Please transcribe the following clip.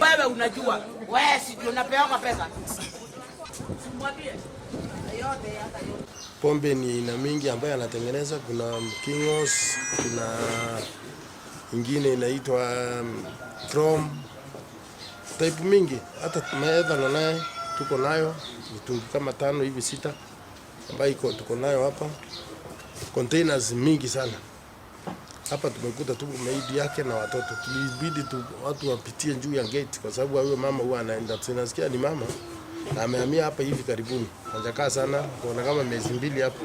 Wewe unajua, wewe si ndio unapewa pesa? Simwambie. Pombe ni aina mingi ambayo anatengeneza. Kuna Kingos, kuna ingine inaitwa Chrome, type mingi. Hata ethanol naye tuko nayo mitungi kama tano hivi sita ambayo iko tuko nayo hapa, containers mingi sana hapa. Tumekuta tu maidi yake na watoto, tulibidi tu watu wapitie juu ya gate kwa sababu huyo mama huwa anaenda, tunasikia ni mama na amehamia hapa hivi karibuni, hajakaa sana, kuona kama miezi 2 hapa.